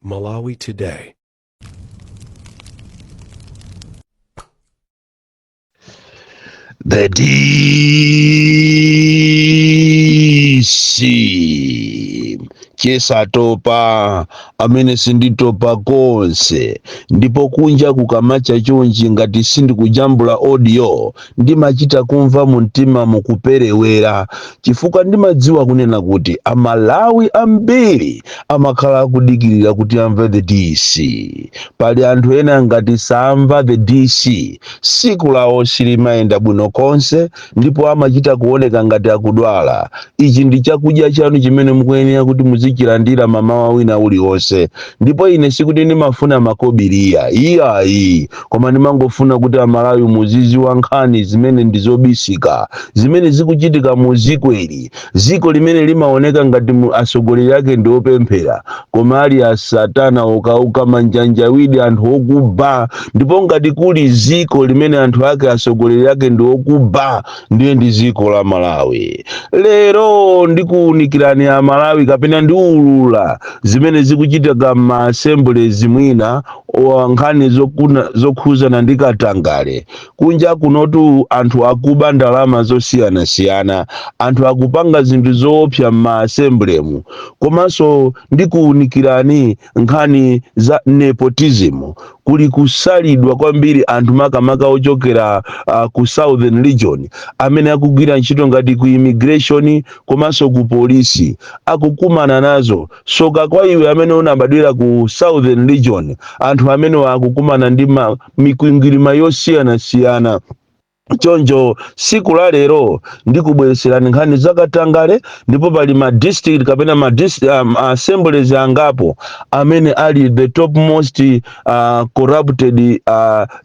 Malawi Today. The DC chesatopa amene sinditopa konse, ndipo kunja kukamacha chonchi ngati sindikujambula audio ndimachita kumva mu mtima mukuperewera, chifukwa ndimadziwa kunena kuti Amalawi ambiri amakhala akudikirira kuti amve the DC. Pali anthu ena ngati samva the DC siku lawo silimayenda bwino konse ndipo amachita kuoneka ngati akudwala. Ichi ndi chakudya chanu chimene mukuyenera kuti muzichilandira mamawa wina uliwonse. Ndipo ine sikuti ndimafuna makobiriya, iyayi, koma ndimangofuna kuti Amalawi muziziwa nkhani zimene ndi zobisika, zimene zikuchitika mu ziko ili, ziko limene limaoneka ngati atsogoleri ake ndi opemphera, koma ali asatana okhaokha, manjanjawidi, anthu okuba. Ndipo ngati kuli ziko limene anthu ake, atsogoleri ake ndi okuba, ndiye ndi ziko la Malawi. Lero ndikuwunikirani Amalawi kapena ndiwulula zimene zikuchitika m'ma assemblies mwina wa nkhani zokhuzana ndi katangale. Kunja kunotu anthu akuba ndalama zosiyanasiyana, anthu akupanga zinthu zoopsa m'ma assemblymu. Komanso ndikuwunikirani nkhani za nepotism. Kuli kusalidwa kwambiri anthu, makamaka ochokera ku Southern Region amene akugwira ntchito ngati ku immigration komanso ku polisi, akukumana nazo. Soka kwa iwe amene unabadwira ku Southern Region, anthu amene akukumana ndi mikwingwirima yosiyanasiyana. Choncho siku la lero ndikubweretserani nkhani zakatangale, ndipo pali ma district kapena ma assemblies angapo amene ali the top most corrupted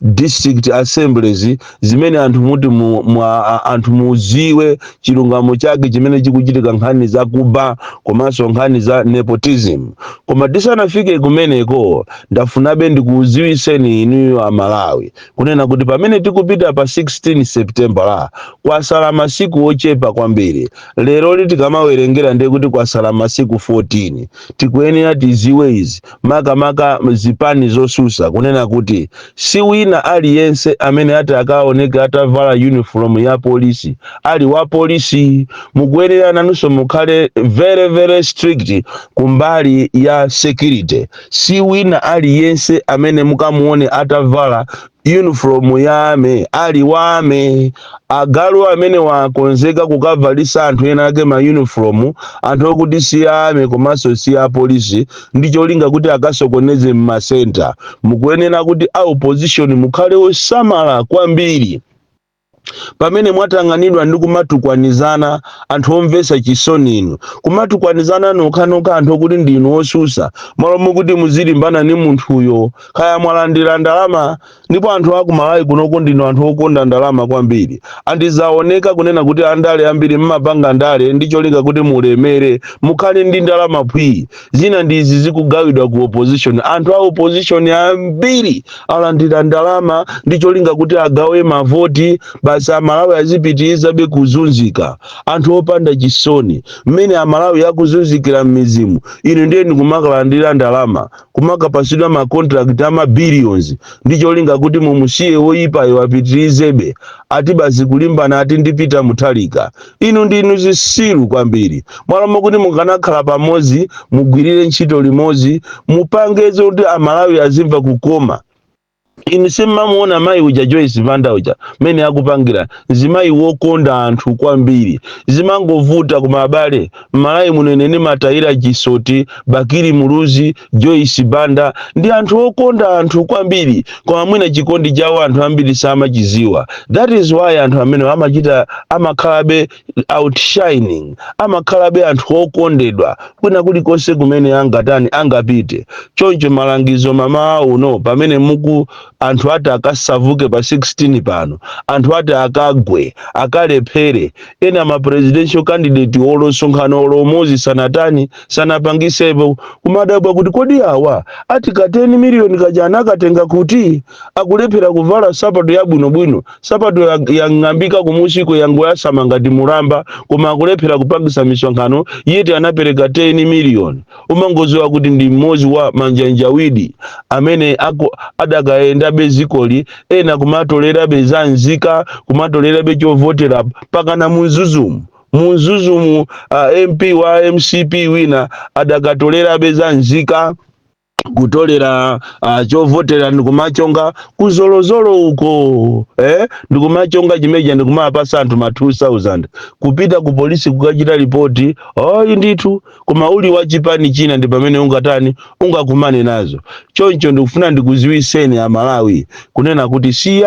district assemblies, zimene anthu muti anthu muziwe chilungamo chake chimene chikuchitika, nkhani zakuba komanso nkhani za nepotism. Koma tisanafike kumeneko, ndafunabe ndikuziwiseni inuyo Amalawi kunena kuti pamene tikupita pa 16 September la kwasala masiku ochepa kwambiri. Lero tikamawerengera ndiye kuti kwasala masiku 14. Tikuyenera tiziwe izi, makamaka zipani zosusa, kunena kuti si wina aliyense amene ati akaoneke atavala uniform ya polisi ali wa polisi. Mukuyenera nanunso mukhale very very strict kumbali ya security. Si wina aliyense amene mukamuone atavala uniform ya army ali wa army. Agalu amene wakonzeka kukavalisa anthu ena ake ma uniform, anthu okuti si army komanso si apolisi, ndi cholinga kuti akasokoneze mmasenta. Mukuyenera kuti a opposition mukhale osamala kwambiri pamene mwatang'anidwa ndi kumatukwanizana. Anthu omvetsa chisoni inu, kumatukwanizana nokhanokha, anthu okuti ndinu osusa, malo mokuti muzilimbana ni munthuyo kaya mwalandira ndalama. Ndipo anthu aku Malawi kunoko ndinu anthu okonda ndalama kwambiri. Andizaoneka kunena kuti andale ambiri mmapanga ndale ndi cholinga kuti mulemere, mukhale ndi ndalama phwii. Zina ndi izi zikugawidwa ku opposition. Anthu a opposition ambiri alandira ndalama ndi cholinga kuti agawe mavoti, basi Amalawi azipitirizabe kuzunzika. Anthu opanda chisoni, mmene Amalawi akuzunzikira m'midzimu, inu ndiye ndikumakalandira ndalama, kumakapasidwa ma contract ama billions ndi cholinga kuti mumusiye woyipayo apitirizebe. Ati basi kulimbana ati ndi Peter Mutharika. Inu ndinu zisilu kwambiri. Mwalo mokuti mukanakhala pamodzi, mugwirire ntchito limodzi, mupange zoti Amalawi azimva kukoma. Inu simmamuona mayi uja, Joyce Banda uja, mmene akupangira? Mzimayi wokonda anthu kwambiri. Zimangovuta. Koma abale, Mmalawi muno ine ndimatayira chisoti Bakili Muluzi, Joyce Banda, ndi anthu okonda anthu kwambiri, koma mwina chikondi chawo anthu ambiri samachiziwa. That is why anthu amene amachita amakhalabe outshining, amakhalabe anthu okondedwa kwina kulikonse kumene angatani, angapite. Choncho malangizo mamawa uno, pamene muku Anthu ati akasavuke pa 16 pano, anthu ati akagwe, akalephere. Ena ma presidential candidate olo msonkhano olo umodzi sanatani, sanapangisepo. Kumadabwa kuti kodi awa ati ka 10 miliyoni kaja anakatenga kuti? Akulephera kuvala sapato yabwinobwino, sapato yang'ambika kumusiko, yangoyasama ngati mulamba, koma akulephera kupangisa misonkhano, yeti anapereka 10 miliyoni. Umangoziwa kuti ndi mmodzi wa manjanjawidi amene adakayendabe zikoli, ena kumatolerabe za nzika, kumatolerabe chovotera pakana munzuzumu. Munzuzumu MP wa MCP wina adakatolerabe za nzika, kutolera chovotera ndikumachonga kuzolozolo uko, eh? Ndikumachonga chimeja, ndikumapasa anthu ma 2000, kupita ku polisi kukachita ripoti. Ayi ndithu, koma uli wa chipani china ndi pamene ungatani, ungakumane nazo. Choncho ndikufuna ndikuziwiseni Amalawi kunena kuti si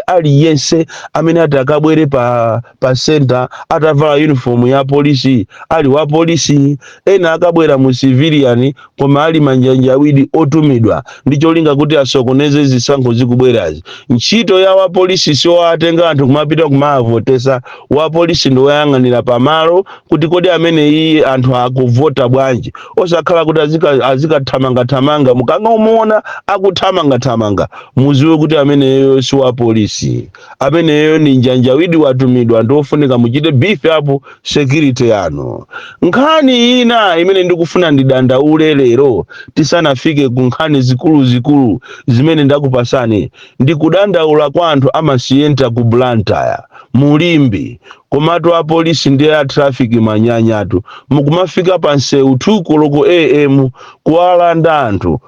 aliyense amene ati akabwere pa center atavala uniform ya polisi ali wa polisi. Ena akabwera mu civilian, koma ali manjanjawidi otumidwa ndi cholinga kuti asokoneze zisankho zikubwerazi. Ntchito ya wapolisi siwoatenga anthu kumapita kumavotesa. Wapolisi ndi woyang'anira pamalo kuti kodi amene iye anthu akuvota bwanji, osakhala kuti azikathamangathamanga. Mukangomuona akuthamangathamanga, muziwe kuti ameneyo si wapolisi, ameneyo ni njanjawidi watumidwa. Ndiofunika muchite beef up security yanu. Nkhani ina imene ndikufuna ndidandaule lero, tisanafike ku nkhani zikuluzikulu zimene ndakupasani, ndikudandaula kwa anthu amasiyenta ku Blantyre, Mulimbi, komatu apolisi ndi a traffic mwanyanyatu. Mukumafika pa nsewu 2 koloko am kuwalanda anthu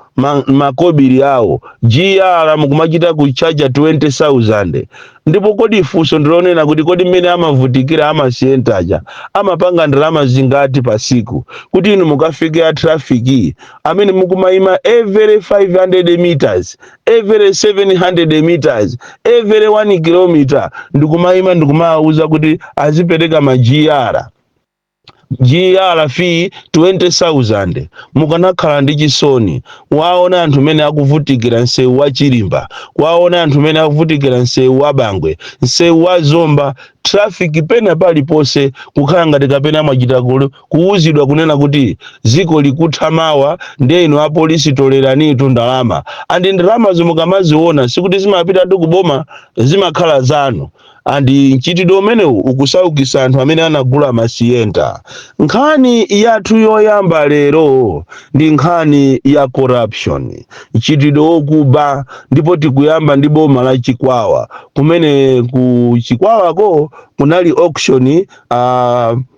makobiri awo, GR mukumachita kuchaja 20,000. Ndipo kodi funso ndilonena kuti kodi mmene amavutikira amasiyentaja amapanga ndalama zingati pa siku, kuti inu mukafike a traffic amene mukumayima every 500 meters, every 700 meters, every 1 kilometer, ndikumayima ndikumawuza kuti azipereka ma GR, GR fee 20,000? Mukanakhala ndi chisoni waona anthu mene akuvutikira msewu wa Chilimba, kwaona anthu mene akuvutikira msewu wa Bangwe, msewu wa Zomba, traffic pena paliponse, kukhala ngati kapena mwachita kuwuzidwa kunena kuti ziko likutha mawa, ndiye inu apolisi toleranitu ndalama. And ndalama zimukamaziona sikuti zimapitatu kuboma, zimakhala zanu. And mchitidwe umenewu ukusaukisa anthu amene anagula masiyenta. Nkhani yathu yoyamba lero ndi nkhani ya corruption, mchitidwe wokuba. Ndipo tikuyamba ndi boma la Chikwawa, kumene ku Chikwawako kunali auction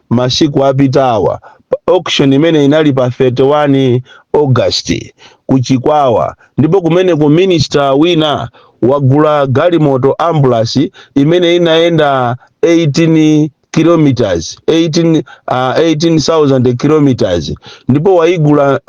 masiku apitawa. Auction imene inali pa 31 August ku Chikwawa, ndipo kumene ku minister wina wagula galimoto ambulance imene inayenda 18 kilometers, 18,000 kilometers, ndipo waigula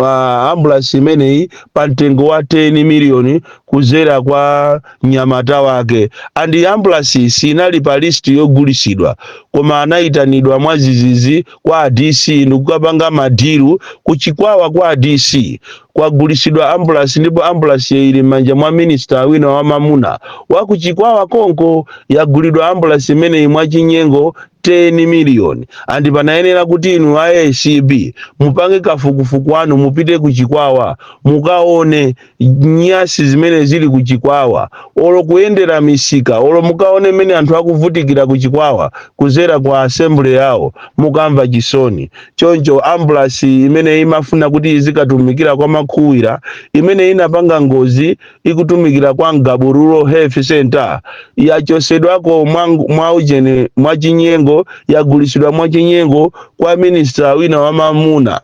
ambulance imeneyi pa mtengo wa 10 miliyoni kuzera kwa mnyamata wake. And ambulance sinali pa list yogulisidwa, koma anayitanidwa mwazizizi kwa DC ndikukapanga ma deal kuchikwawa. Kwa DC kwagulisidwa ambulance, ndipo ambulance ili m'manja mwa minister wina wa mamuna wakuchikwawa konko. Yagulidwa ambulance imeneyi mwachinyengo 10 miliyoni. And panayenera kuti inu a ACB mupange kafukufuku wanu, mupite kuchikwawa mukaone nyasi zimene zili kuchikwawa, olo kuyendera misika, olo mukaone mmene anthu akuvutikira kuchikwawa kuzera kwa assembly yawo, mukamva chisoni. Choncho ambulance imene imafuna kuti izikatumikira kwa Makhuwira, imene inapanga ngozi ikutumikira kwa Ngabu Rural Health Center, yachosedwako mwa ujene, mwachinyengo, yagulisidwa mwachinyengo kwa minister wina wa mamuna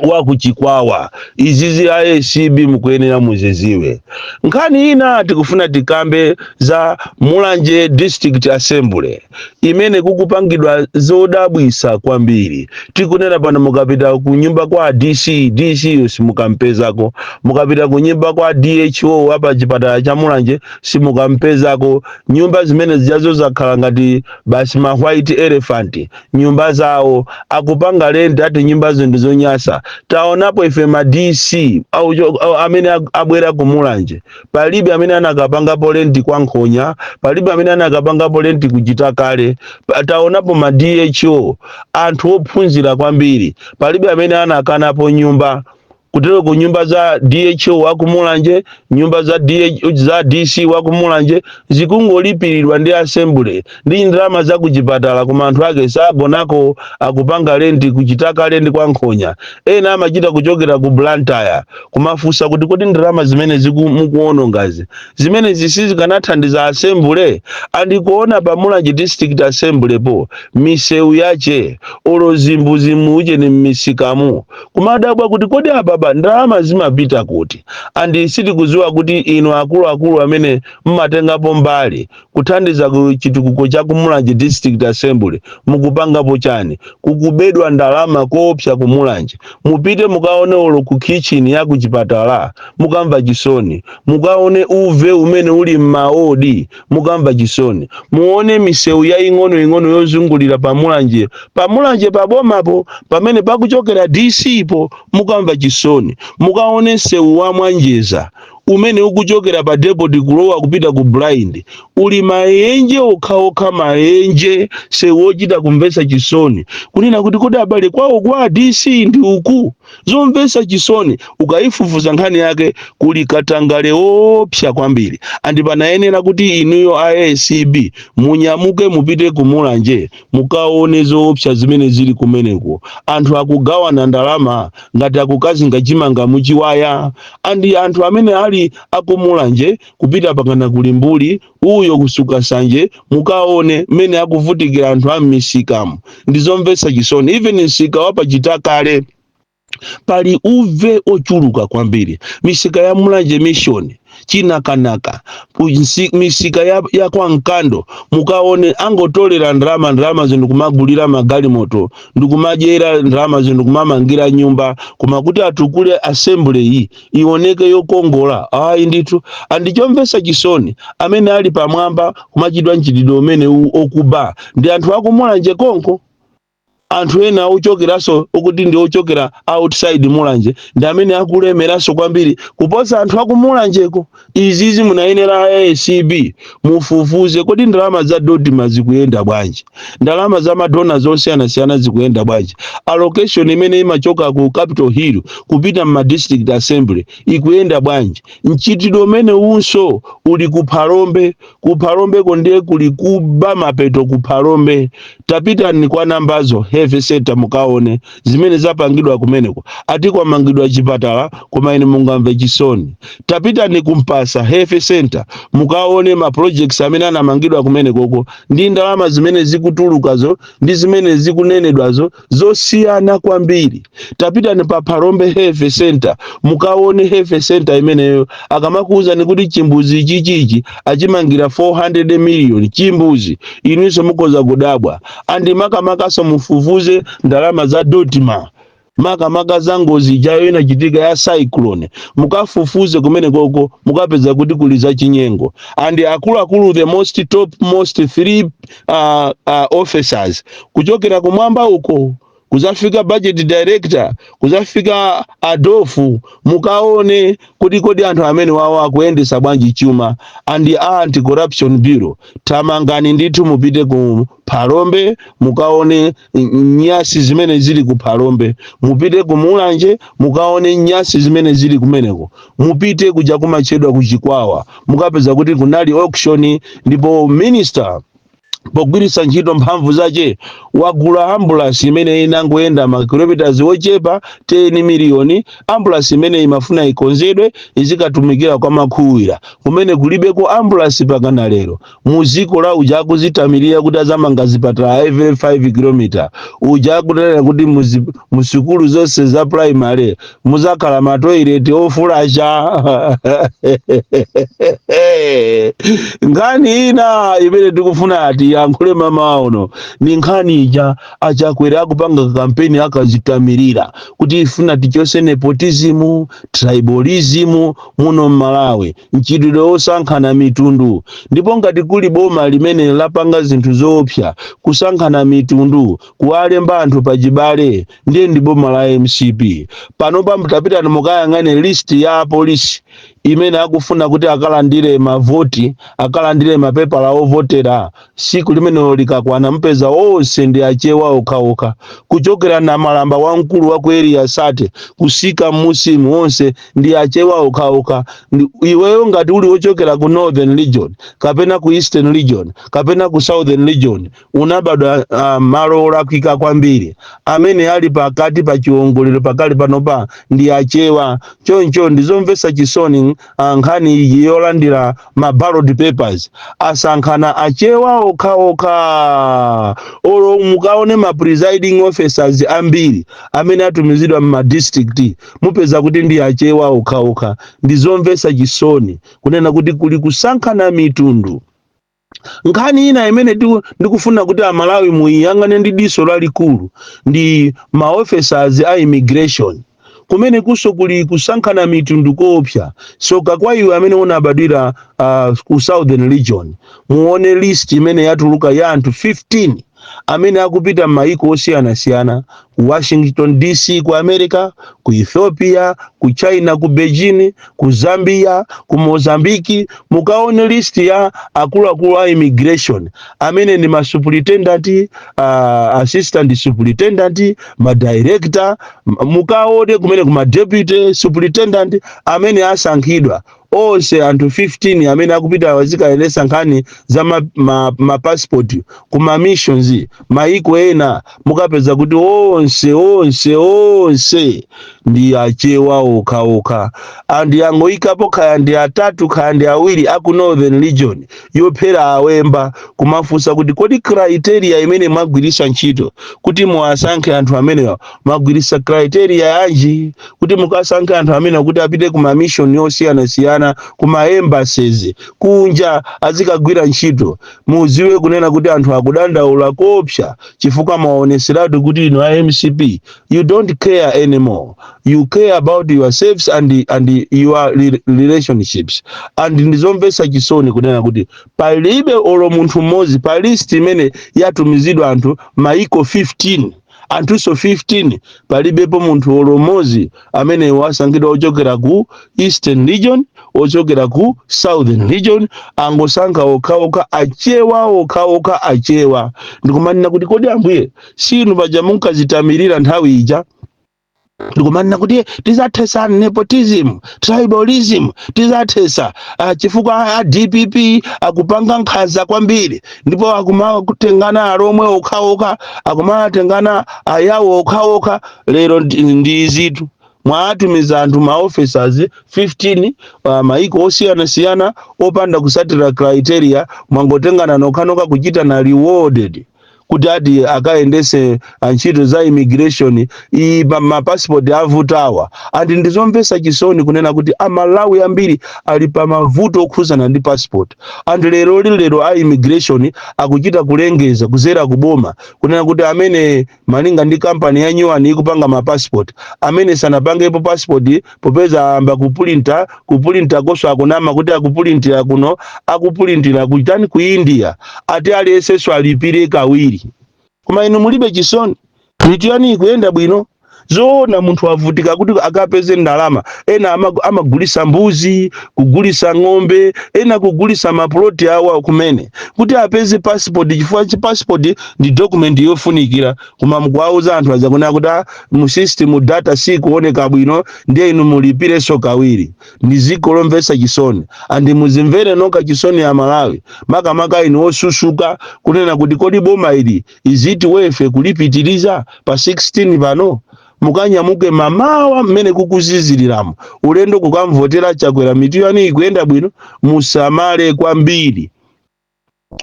wa kuchikwawa. Izizi ACB mukuyenera muziziwe. Nkhani ina tikufuna tikambe za Mulanje District Assembly, imene kukupangidwa zodabwisa kwambiri. Tikunena pano, mukapita ku nyumba kwa DC, DC simukampezako. Mukapita ku nyumba kwa DHO apa chipatala cha Mulanje, simukampezako. Nyumba zimene zijazo zakhala ngati basi ma white elephant. Nyumba zawo akupanga rent, ati nyumbazo ndi zonyasa. Taonapo ife ma DC amene abwera kumulanje, palibe amene anakapangapo rent kwa Nkhonya, palibe amene anakapangapo rent kuchita kale. Taonapo ma DHO, anthu ophunzira kwambiri, palibe amene anakanapo nyumba kutero ku nyumba za DHO wakumulanje, nyumba za DH, za DC wakumulanje zikungolipiridwa ndi assembly ndi ndalama za kuchipatala, koma anthu ake sagonako, akupanga rent kuchitaka, rent kwa Nkhonya. Ena amachita kuchokera ku Blantyre. Kumafunsa kuti kodi ndalama zimene mukuonongazi, zimene zisizikanathandiza assembly? Andikuona pa Mulanje District Assembly po misewu yache, olo zimbuzi muche ni mmisikamu, kumadabwa kuti kodi apapa ndalama zimapita kuti? And sitikudziwa kuti inu akuluakulu amene mmatengapo mbali kuthandiza ku chitukuko cha kumulanje District Assembly mukupangapo chani? Kukubedwa ndalama koopsa kumulanje. Mupite mukaone olo ku kitchen ya kuchipatala, mukamva chisoni. Mukaone uve umene uli m'maodi, mukamva chisoni. Muone misewu ya ing'ono ing'ono yozungulira pamulanje, pamulanje pabomapo, pamene pakuchokera DC po, mukamva chisoni. Mukaone msewu wa Mwanjeza umene ukuchokera pa depot kulowa kupita ku Blind, uli maenje okhaokha, maenje, sewu wochita kumvetsa chisoni, kunena kuti kodi abale kwawo kwa DC ndi uku? Zomvetsa chisoni. Ukayifufuza nkhani yake, kuli katangale wopsa kwambiri. And panayenera kuti inuyo ACB munyamuke mupite kumulanje, mukaone zoopsa zimene zili kumeneko. Anthu akugawana ndalama ngati akukazinga chimanga muchiwaya. And anthu amene ali akumulanje kupita pakana kulimbuli uyo kusuka sanje, mukaone mmene akuvutikira anthu a m'misikamu, ndizomvetsa chisoni. Even msika wapachitakale pali uve ochuluka kwambiri. Misika ya Mulanje Mission, Chinakanaka, misika ya kwa Mkando, mukaone angotolera ndalama, ndalama zinthu kumagulira magalimoto, ndikumadyera ndalama zinthu kumamangira nyumba, koma kuti atukule assembly iyi ioneke yokongola, ayi ndithu. And chomvetsa chisoni, amene ali pamwamba kumachidwa mchitidwe umene okuba ndi anthu akumulanje konko. Anthu ena ochokeranso okuti ndi ochokera outside Mulanje ndi amene akulemeranso kwambiri kuposa anthu akumulanjeko. Izizi munayenera ACB mufufuze, kodi ndalama za DoDMA zikuyenda bwanji? Ndalama za ma donor zosiyanasiyana zikuyenda bwanji? Allocation imene imachoka ku Capitol Hill kupita mma district assembly ikuyenda bwanji? Mchitidwe umene unso uli ku Phalombe. Ku Phalombeko ndiye kuli kuba mapeto. Ku Phalombe tapitani kwa Nambazo Health Center, mukaone zimene zapangidwa kumeneko. Ati kwamangidwa chipatala, koma ine mungamve chisoni. Tapitani kumpasa Health Center, mukaone ma projects amene anamangidwa kumenekoko ndi ndalama zimene zikutulukazo ndi zimene zikunenedwazo zosiyana kwambiri. Tapitani pa Phalombe Health Center, mukaone health center imeneyo. Akamakuwuzani kuti chimbuzi chichichi achimangira 400 million, chimbuzi, inunso mukhoza kudabwa. And makamakaso mufufuze ndalama za DoDMA, makamaka za ngozi ijayo inachitika ya cyclone. Mukafufuze kumene koko, mukapeza kuti kuli za chinyengo. And akuluakulu, the most top most three officers, kuchokera kumwamba uko kuzafika budget director, kuzafika adofu, mukaone kuti kodi anthu amene wawo akuyendesa bwanji chuma? And Anti Corruption Bureau, tamangani ndithu mupite ku Phalombe, mukaone nyasi zimene zili ku Phalombe. Mupite ku Mulanje, mukaone nyasi zimene zili kumeneko. Mupite kuja kumachedwa kuchikwawa, mukapeza kuti kunali auction, ndipo minister pogwiritsa ntchito mphamvu zace wagula ambulance imene inangoyenda ma kilometers ochepa, 10 miliyoni. Ambulance imene imafuna ikonzedwe izikatumikira kwa Makhuwira, kumene kulibeko ambulance pakana lero. Muziko la uja akuzitamirira kuti azamanga zipatala every 5 km, uja akutanena kuti musukulu zonse za primary muzakhala ma toilet ofulasha. Nkhani ina imene tikufuna ati Ndiyankhule mamawa uno ni nkhani ija Achakwera akupanga kampeni, akazitamirira kuti ifuna tichose nepotism, tribalism muno mMalawi, mchitidwe wosankhana mitundu. Ndipo ngati kuli boma limene lapanga zinthu zoopsa, kusankhana mitundu, kuwalemba anthu pachibale, ndiye ndi boma la MCP. Panopa mutapitani mukayang'ane list ya apolisi imene akufuna kuti akalandire mavoti, akalandire mapepala ovotera siku limenelo likakwana, mpeza onse ndi Achewa okhaokha, kuchokera na Malamba wamkulu wa ku Area 30 kusika musimu, onse ndi Achewa okhaokha. Iweyo ngati uli wochokera ku Northern Region kapena ku Eastern Region kapena ku Southern Region, unabadwa malo olakwika kwambiri. Amene ali pakati pa chiwongolero pakali panopa ndi Achewa. Choncho ndizomvetsa chisoni, nkhani iyi yolandira ma ballot papers asankhana Achewa okhaokha. Olo mukaone ma presiding officers ambiri amene atumizidwa m'ma district, mupeza kuti ndi Achewa okhaokha. Ndizomvetsa chisoni kunena kuti kuli kusankhana mitundu. Nkhani ina imene ndikufuna kuti Amalawi muyiyang'ane ndi diso lalikulu ndi ma officers a immigration, kumene kuso kuli kusankhana mitundu koopsa. Soka kwa iwe amene unabadwira ku Southern Region. Muone list imene yatuluka ya anthu 15 amene akupita m'mayiko osiyanasiyana, ku Washington DC ku America, ku Ethiopia, ku China, ku Beijing, ku Zambia, ku Mozambiki. Mukaone list ya akuluakulu a immigration amene ndi ma superintendent, assistant superintendent, ma director, mukaone kumene kuma deputy superintendent amene asankhidwa onse, anthu 15 amene akupita wazikayendesa nkhani za ma passport kuma missions maiko ena, mukapeza kuti onse onse onse ndi Achewa okhaokha. Andi angoyikapo khaya ndi atatu, khaya ndi awiri aku Northern Region yophera awemba. Kumafunsa kuti kodi criteria imene mwagwirisa ntchito kuti muwasankhe anthu amenewa, mwagwirisa criteria yanji kuti mukasankhe anthu amenewa kuti apite kuma mission yosiyanasiyana, kuma embassies kunja azikagwira ntchito? Muziwe kunena kuti anthu akudandaula kopsa chifukwa maoneseratu kuti inu a MCP, you don't care anymore. You care about yourselves and your relationships. And ndizomvetsa chisoni kunena kuti palibe olo munthu mmodzi pa list imene yatumizidwa anthu maiko 15, anthunso 15, palibepo munthu olo mmodzi amene wasankhidwa ochokera ku Eastern Region, ochokera ku Southern Region. Angosankha okhaokha Achewa, okhaokha Achewa. Ndikumanena kuti kodi Ambuye sinu paja munkazitamirira nthawi ija, ndikumanena kuti tizathesa nepotism, tribalism, tizathesa chifukwa a DPP akupanga nkhanza kwambiri, ndipo akumatengana Alomwe okhaokha, akumatengana Ayawo okhaokha. Lero ndi izitu, mwatumiza anthu ma officers 15 maiko osiyanasiyana opanda kusatira criteria. Mwangotengana nokhanokha kuchita na rewarded kuti ati akayendese ntchito za immigration iyi mapasipoti avutawa. And ndizomvetsa chisoni kunena kuti Amalawi ambiri ali pa mavuto okhuzana ndi passport. And lero lero a immigration akuchita kulengeza kuzera kuboma kunena kuti amene malinga ndi kampani ya nyuwani ikupanga mapassport, amene sanapangepo passport, popeza ayamba kupulinta, kupulinta koso akunama kuti akupulintira kuno, akupulintira kuchani, ku India, ati aliyensenso alipire kawiri. Koma inu mulibe chisoni, mitu yanu ikuyenda bwino? Zoona munthu avutika kuti akapeze ndalama. Ena amagulisa mbuzi, kugulisa ng'ombe, ena kugulisa maploti awo kumene kuti apeze passport, chifukwa chi passport ndi document yofunikira. Koma mukuwauza anthu aja kunena kuti, "Ah, mu system data sikuoneka bwino, ndiye inu mulipirenso kawiri." Ndi ziko lomvetsa chisoni. And muzimvere nokha chisoni ya Malawi, makamaka inu osusuka, kunena kuti kodi boma ili iziti wefe kulipitiriza pa 16 pano? Mukanyamuke mamawa mmene kukuziziriramo, ulendo kukamvotera Chakwera. Mitu yanu ikuyenda bwino? Musamale kwambiri.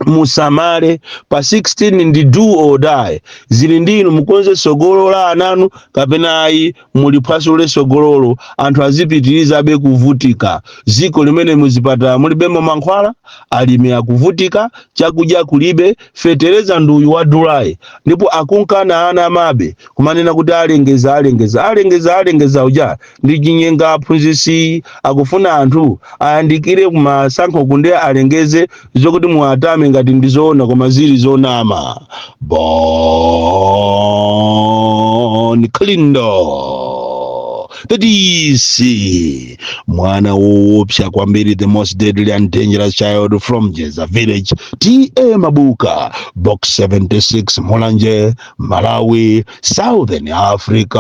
Musamale, pa 16 ndi do or die. Zili ndinu, mukonze sogolo la ananu kapena ayi, muliphwasule sogololo, anthu azipitirizabe kuvutika. Ziko limene muzipatala mulibemo mankhwala, alimi akuvutika, chakudya kulibe, fetereza nduyu wadulayi, ndipo akunkana ana amabe kumanena kuti alengeza, alengeza, alengeza, alengeza. Uja ndi chinyenga. Aphunzitsi akufuna anthu ayandikire kumasankho kunde alengeze zokuti muatame ngati ndizoona, koma zili zonama. Bon Kalindo, the DC, mwana woopsa kwambiri, the most deadly and dangerous child from Jeza Village, TA Mabuka, Box 76, Mulanje, Malawi, Southern Africa.